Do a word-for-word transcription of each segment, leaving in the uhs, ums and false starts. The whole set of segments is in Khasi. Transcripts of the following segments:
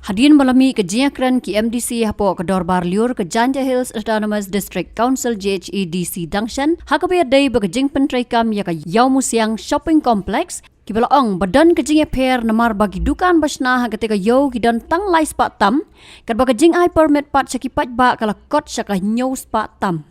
Hadien ba la mih ka jingïakren ki M D C hapoh ka Dorbar Lyiur ka Jaintia Hills Autonomous District Council, J H A D C Dangshan, ha kaba ïadei bad ka jingpyntreikam ïa ka Ïawmusiang Shopping Complex, kiba la ong ba don ka jingïapher namar ba ki dukan ba shna ha katei ka ïew ki don tang lai spah tam, katba ka jingai permit pat sha ki paidbah ka la kot sha ka hynñiew spah tam.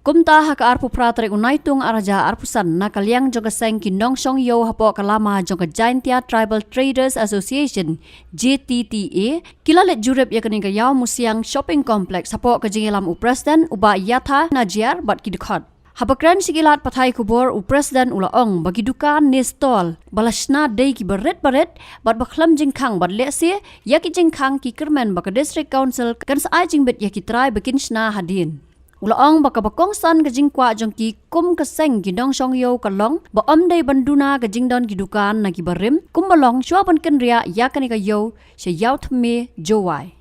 Kumta ha ka arphew phra tarik u Naitung arhajar arphew san, na ka liang jong ka seng ki nongshong ïew hapoh ka lama jong ka Jaintia Tribal Traders Association, J T T A, ki la leit jurip ïa kane ka Ïawmusiang Shopping Complex hapoh ka jingïalam u President u Bah Yatha Najiar bad ki dkhot. Haba kren sha ki lad pathai khubor, u President u la ong ba ki dukan ne stall ba la shna dei kiba rit barit bad ba khlem jingkhang, bad lehse ïa ki jingkhang ki kyrmen ba ka District Council kan sa ai jingbit ïa ki trai ba kin shna hadien. U la ong ba kaba kongsan ka jingkwah jong ki kum ka seng ki nongshong ïew ka long ba ym dei ban duna ka jingdon ki dukan na kiba rim, kumba long shuwa ban kynriah ïa kane ka ïew sha Ïawthymme Jowai.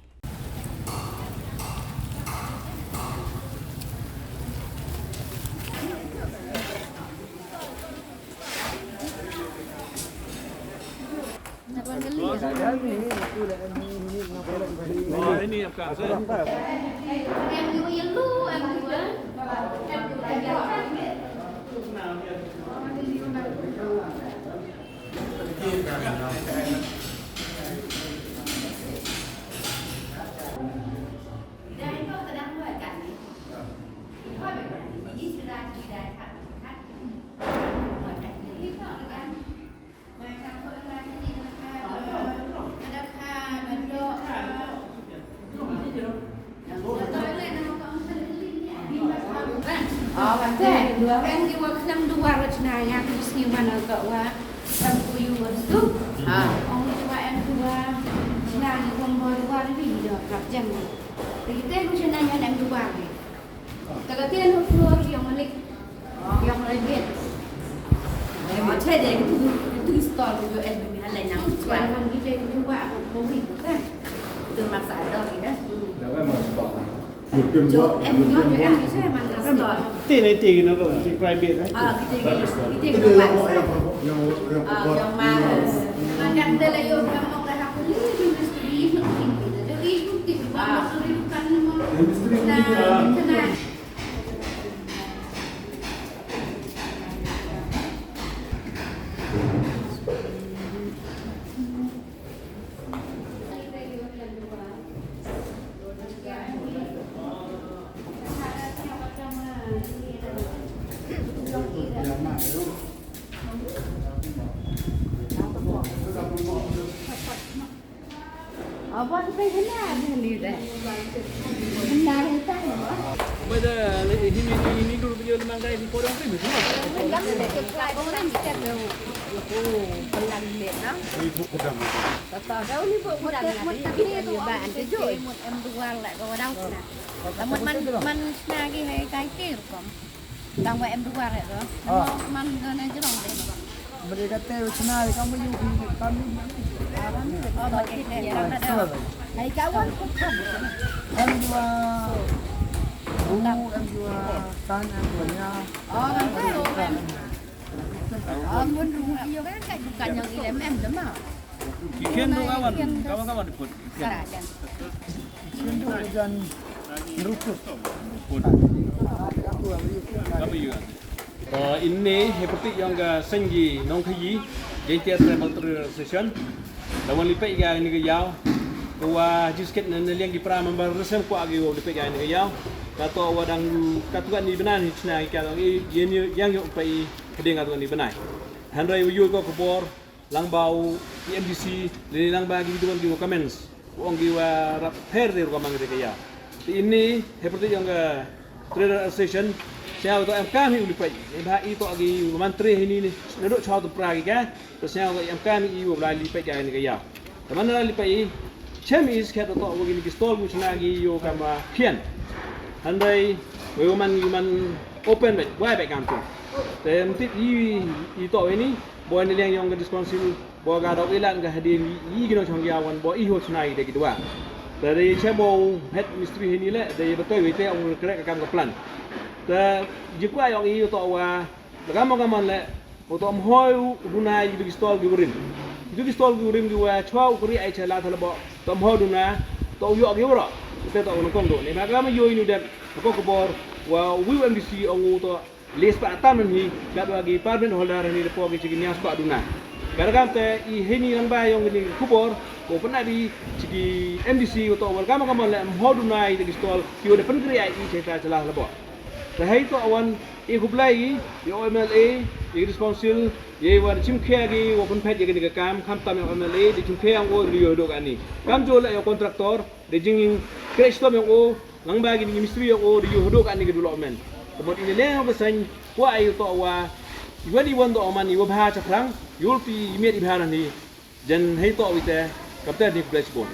Ah, te, em ki wa khlem duwar wa chna ya, ki sngi wa na ka wa, em ku yu wa tu. Ah. Ong ki wa em ki wa chna ki wa mo duwar wi do kap jam. Te ki te ku chna ya em duwar wi. Te ka te no floor yong lik. Yong lik. Em te de ki tu, ki tu stall ku em mi ha le nang. Stall ki te ku wa ko wi ka. Tu mak sa do ki da. Jo, em, jo, em, jo, em, jo, em, jo, em, te ne te no ko, te private, eh? Ah, kita, kita, kita, ah, yang mana? Makan dala yo, kamu dah aku ni, industri, industri, bukan, industri, nah, kena. Apa tu pengen ni, ni deh. Benar kita ni. Ba da hini, hini dulu beliau lemang kai di podong tu, betul? Oh, pelan ni, ha? Ibu pedang. Tata kau ni buat pedang ni. Ibu ba ante joi. Mut em duwar lah kau orang sana. Mut man, man sana lagi hai kai kir kau. Tang wa em duwar eh tu. Ah. Man, man na jrong deh. Beri kata wa chna kam yu kam. Oh, makin deh. Hai kawan ku kam. Em dua. Bu, em dua. Tan, em dua nya. Oh, kan tu. Oh, mun yu kan kai bukan yang ilem em deh mah. Ikan tu kawan, kawan-kawan ikut. Ikan. Ikan tu hujan ngerukut. Kami juga. Uh, ini seperti yang ke senggi nongkayi, Jaintia Tribal Trade Association. Lawan lipek ga ini ke yau. Kawa jisket na liang ki pra member resem kwa agi wa lipek ga ini ke yau. Kato wa dang katuan ni benan hi chna ki kalo i, yang yuk pai keding katuan ni benai. Hanrai wa yul ko kebor, lang ba u P M D C, lini lang ba ki duan ki wa comments. Ong ki wa rap her de rukamang de kaya. Te ini, he perti yong ka Trader Association, siaw to em kam hi u lipai. Em ha i to agi wa man tre hini ni, na dok chaw to pra ki ka, to siaw to em kam hi u wa lai lipai ka ni kaya. Te man lai lipai, chem is khat to wa ki ni ki stall mu chna ki yo kama pian. Handai, wa man, man open bai, wa bai kam to. Te mtit i, i to ini, Bo ni liang yong ka district council, bo ka dok ilan ka hadien i, i ki nongshong ïaw wan bo i ho chna i de ki dua. Da de che bo head mistri hini le, de ba toi wei te ong krek ka kam ka plan. Da ji kwa yong i to wa, da kam ka man le, o to mhoi u huna i de ki stall ki urin. Ïa ki stall ki u rim ki u wai, chwa u kri ai cha la thala ba, to mho duna, to u ïoh ki wara, te to u nongkong do. Ne ba ka ma ïoh inu dem, ko ko bor, wa u wi u M D C ong u to, list pa tam hi, ka ba ki permit holder ni po ki chi ki nias pa duna. Ka ra kam te, i hini lang ba yong ni khubor, ko pernah di chi ki M D C u to, wa ka ma ka ma le mho duna i te ki stall, ki u de pen kri ai i cha la thala ba. Te hei to wan, i khublei i, i O M L A, i responsible, i wan chim khia ki, wa pun phet i kani ka kam, kham tam i O M L A, di chim khia ang o, di yoh do kani. Kam jo le i contractor, di jing kre stom ang o, lang ba ki ni mistri ang o, di yoh do kani ka development. Kemot ini le ang pesan, wa ai to wa, i wan i wan do man, i wa bha chakrang, yul ti i miet i bha nani. Jen hei to wi te, kap te ni khublei chibun.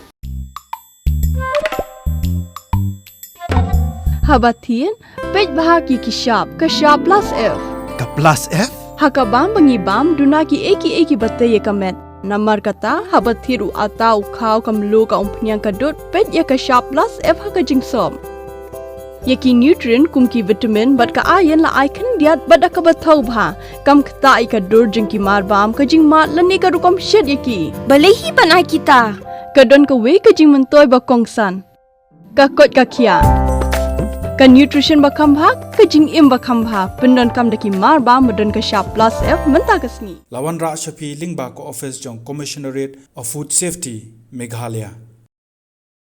Haba thied, peit bha ki ki shap, ka shap plus F. Ka plus F? Ha ka bam ba ngi bam, duna ki ei ki ei ki ba te ïa ka met. Namar kata, haba thied u ata u khaw ka mluh ka umphniang ka dud, peit ïa ka shap plus F ha ka jingsop. Ïa ki nutrient kum ki vitamin bad ka iron la ai khyndiat bad da kaba thaw bha. Kam ktah ïa ka dur jong ki mar bam ka jingmad lane ka rukom shet ïa ki. Balei hi ban ai kita? Ka don kawei ka jingmyntoi ba kongsan. Ka koit ka khiah. Ka nutrition ba kham bha, ka jingim ba kham bha. Pyndonkam da ki mar bam ba don ka shap plus F mynta ka sngi. La wanrah sha phi lyngba ka office jong Commissionerate of Food Safety, Meghalaya.